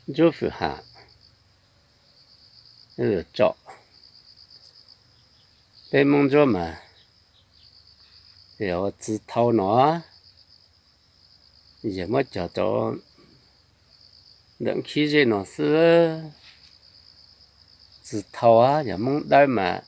Ntsuab fwm ham, tsom, peb Hmoob Ntsuab mas yog ua txwv thau no, yog muab cog rau ntawm khib zej no xwb. Txwv thau yog Hmoob Dawb mas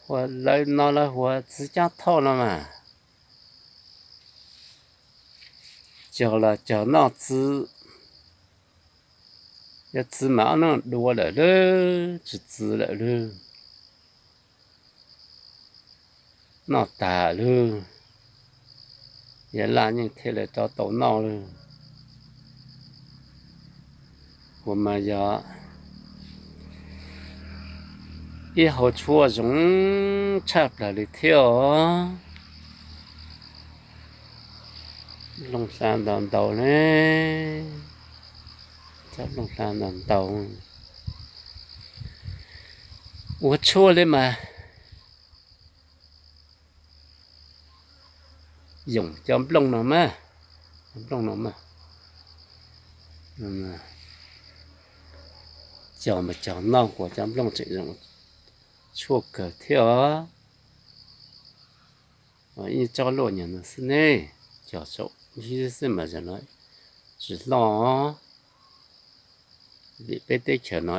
hu lawv no lawv hu ua txwv cab thoj no mas. Cog los cog noj txwv, yog txwv mas ob noj dua lawm lawm, tsis txwv lawm lawm, noj tas lawm, yog laj yeej thiaj li rov tau noj lawm. Kuv mas yog ib hau tshuaj zoo tshaj plaws li thiab os. Nplooj hla ntau ntau ne, cov nplooj hla ntau ntau, ua tshuaj li mas yoom cov nplooj no mas, nplooj no mas, cog mas cog noj kuas cov nplooj tseem zoo tshuaj kawg thiab os. Ib tsob luaj nyuag no xwb ne, cog saum ntsib xwb mas zaum no tsis loj, vim peb teb chaws no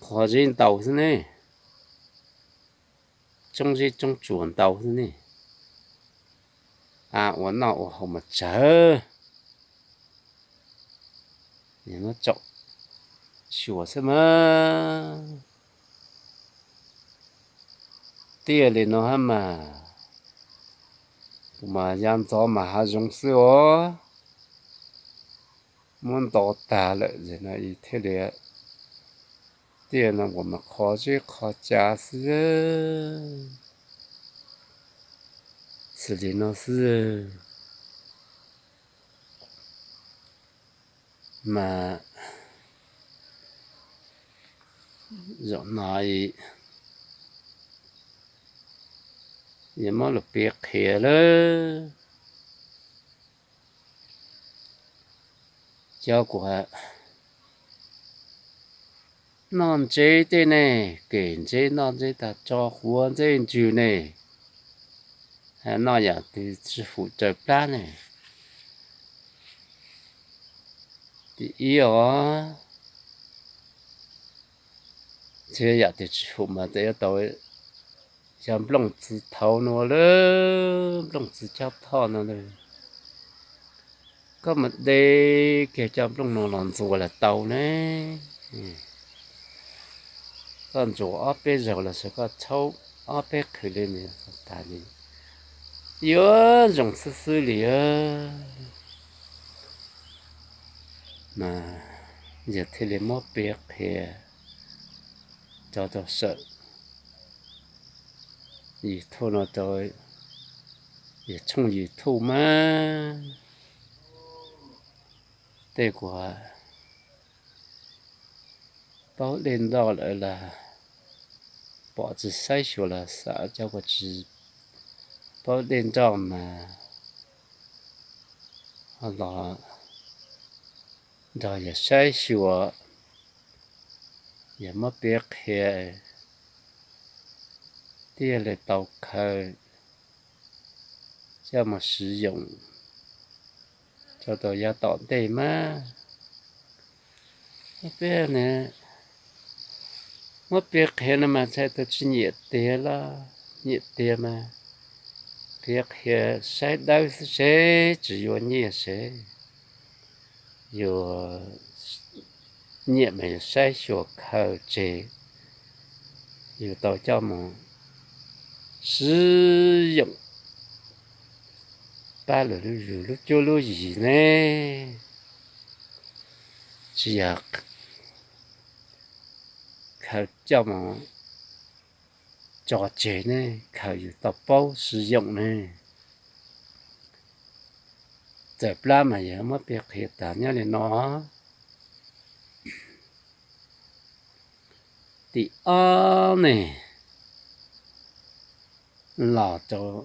qhov zeb ntau xwb ne, tsoob zeb tsoob tsuas ntau xwb ne, a ua noj ua haus mas tsawg. Tsom xyuas xwb mas. Tiaj li no hab mas, kuv mas ya ntxov mas hav zoov xwb os. Muab nto tag lawm no thiaj li, tiaj no kuv mas qhov zeb qhov cav xwb, xws li no xwb. Mas zaum no yog muab lus piav qhia lawm. Cov kuv noj ntseb tej ne, kem ntseb noj ntseb tag tso quav ntsej ntsws ne, noj yam twg tsis fum raws plab ne. Tim ib os, tsis yam twg tsis fum mas txawm yuav tau cov nplooj txwv thau no lawm, nplooj txwv cab thoj no lawm. Koj mus de kiag cov nplooj no los ntxuas los tau ne. Koj ntxuas ob peb zaug los sis koj txhaub ob peb qhwv li ntawd tas li, yuav zoo xwb xwb li. Mas yog thiaj li muab piav qhia rau tau sawm YouTube no rau, yog tshooj YouTube mas tej kuv paub dej nroj lawm los pom tsis saib xyuas los xav, cov kuv tsis paub dej nroj mas los nrog yog saib xyuas, yog muab piav qhia thiaj li tau khaws coj mus siv yoos rau tau yav tom ntej mas. Peb muab piav qhia no mas txhais tau tsis nyiam tiag los nyiam tiag mas piav qhia saib dawb xwb seb tsis yuav nyiaj seb. Yus nyiam mas yus saib xyuas khaws tseg, yus tau coj mus siv yoos pab lwm yus lub cuab lub yig ne. Tsis yog khaws coj mus tso tseg ne, khaws yus tau paub siv yoos ne. Txawm plab mas yog muab piav qhia tas nyob li no. Tim ob ne, los rau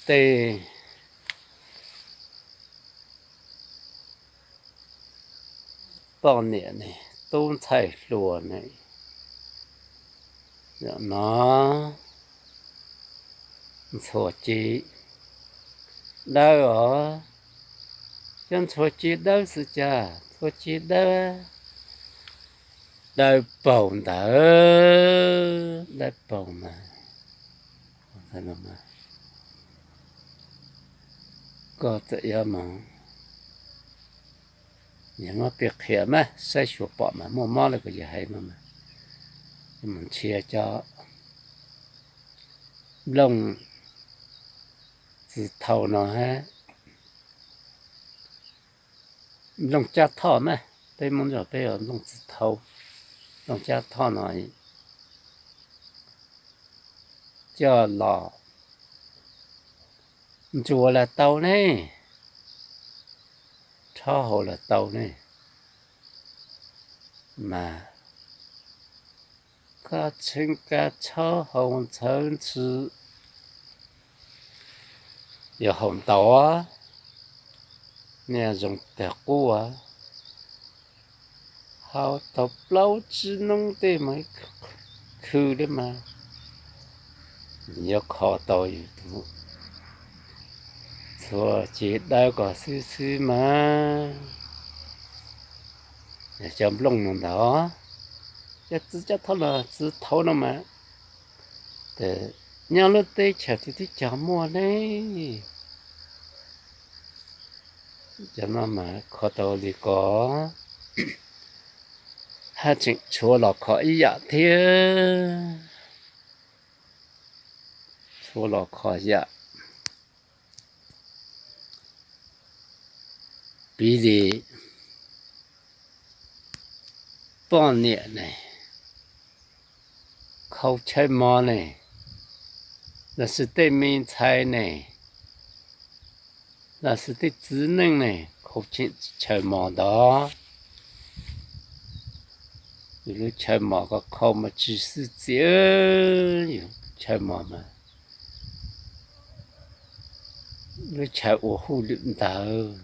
tej poj niam ne, tub ntxhais hluas ne, zaum no ntxhua ci dawb os, cov ntxhua ci dawb xwb cas, ntxhua ci dawb, dawb paug ntawd, dawb paug mas, koj txawm yuav mus, yog muab piv qhia mas saib xyuas pom mas muaj mob li kuv yawg hais no mas, mus nrhiav cov nplooj txiv thau no hab nplooj cab thoj na, peb Hmoob Ntsuab peb hu nplooj txiv thau, nplooj cab thoj no coj los ntsuas los tau ne, rhaub haus los tau ne, mas koj tsheej kab rhaub haus ntxhawv ntxhwv yuav haus ntau, niaj zoo tag qub, haus tau plaub tsib hnub tej mas khw li mas yuav kho tau yus tus ntxhua ci dawb ko xwb xwb mas. Cov nplooj no ntag, cov txiv cab thoj no, txiv thau no mas, nyob lub teb chaws twg twb cog muaj ne. Cov no mas kho tau li ko, haj tseem tshuav los kho ib yam thiab, tshuav los kho yam. Piv li poj niam ne, khaus chaw mos ne, los sis tej me ntxhais ne, los sis tej txiv neej ne, khaus chaw mos ntag. Yus lub chaw mos ko khaus mas tsis xwb txiaj, yus chaw mos mas lub chaw ua hauj lwm ntawd,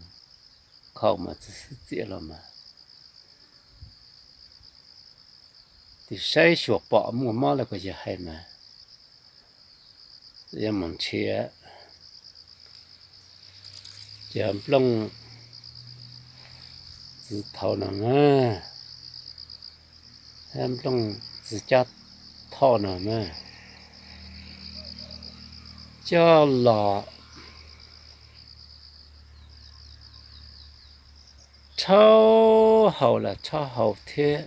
khaus mas tsis xwb txiaj los mas. Tus saib xyuas pom muaj mob li kuv yawg hais mas, yuav mus nrhiav cov nplooj txiv thau no na, nplooj txiv cab thoj no na, coj los rhaub haus los rhaub haus thiab,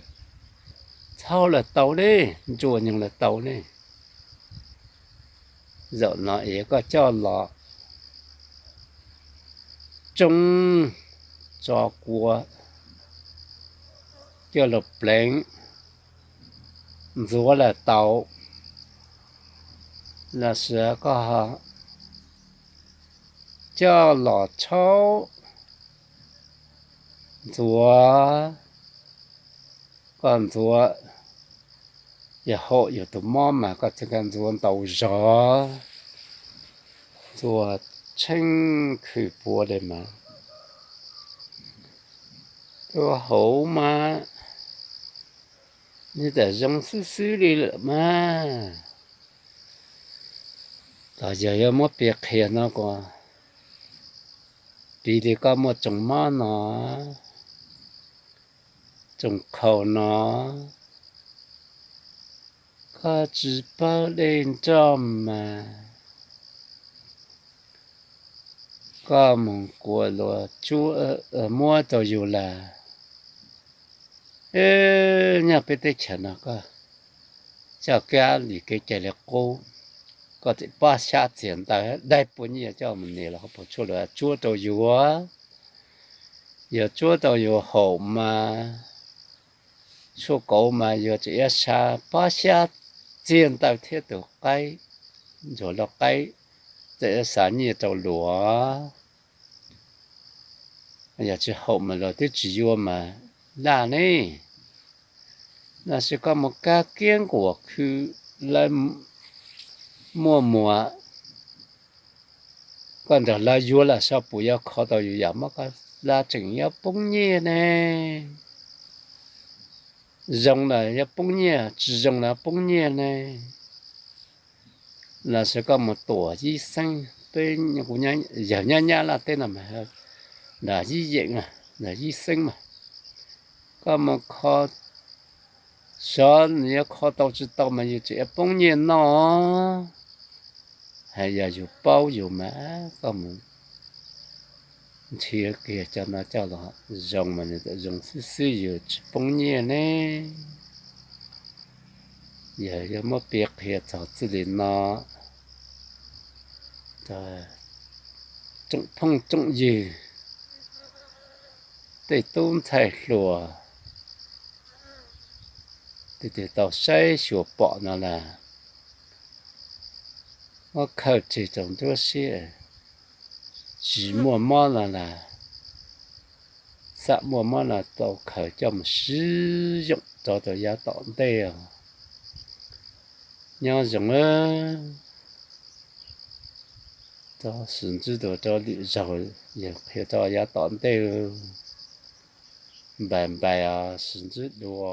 txhob los tau ne, ntsuas nyoog los tau ne. Zaum no es koj coj los tsoo tso kua, coj los pleev ntxuav los tau, los sis koj coj los rhaub ntxuav, koj ntxuav, yog haum yus tus mob mas koj txhaj ntxuav ntau zog, ntxuag tsheej khw puav li mas, tus hauv mas nws txawm zoo xwb xwb li lawm mas. Los yog yuav muab piv qhia no ko, piv li koj muaj tsoom mob no, tsoom khaus no, koj tsis paub dej nroj mas koj mus kuas luas muab rau yus lawm. Nyob peb teb chaws no koj coj kab lim kev cai li qub, koj txawm pab xyab txiag ntawv daig puas nyiaj coj mus nias los puas tshuaj los tsuab rau yus, yog tsuab rau yus haum mas, tshuaj kauv mas yus tseem yuav xa pab xyab txiag ntawv thiab tus qaib, ntsuag lauj qaib, txawm yuav xa nyiaj rau luas. Yog tsis haum mas luas twb tsis yuav mas laj ne. Los sis koj mus kab kiab nkuas khw lawv muaj muas, koj nrog lawv yuav los saib puas yuav kho tau yus yam mob, koj laj tseem yuav poob nyiaj ne. Zoo los yog poob nyiaj, tsis zoo los poob nyiaj ne. Los sis koj mus tuam yib xeeb, peb kuv yawg nyab nyab laj teb no mas nram yib yeem, nram yib xeeb mas, koj mus kho, xyov nws yuav kho tau tsis tau mas yus tseem poob nyiaj noj. Hais yog yus paub yus mas koj mus nrhiav kiag cov no coj los zoo mas nws txawm zoo xwb xwb, yus tsis poob nyiaj ne. Yog yuav muab piav qhia txog txij li no, tsoom phooj tsoom ywg, tej tub ntxhais hluas, tej twg tau saib xyuas pom no las, muab khaws tseg rau nruab siab, tsis muaj mob no las, xam muaj mob no tau khaws coj mus siv yoom rov rau yav tom ntej os. Nyob zoo, rov sim ntsib dua rau lwm zaug, yog qhia rau yav tom ntej. Npais npais os, sim ntsib dua.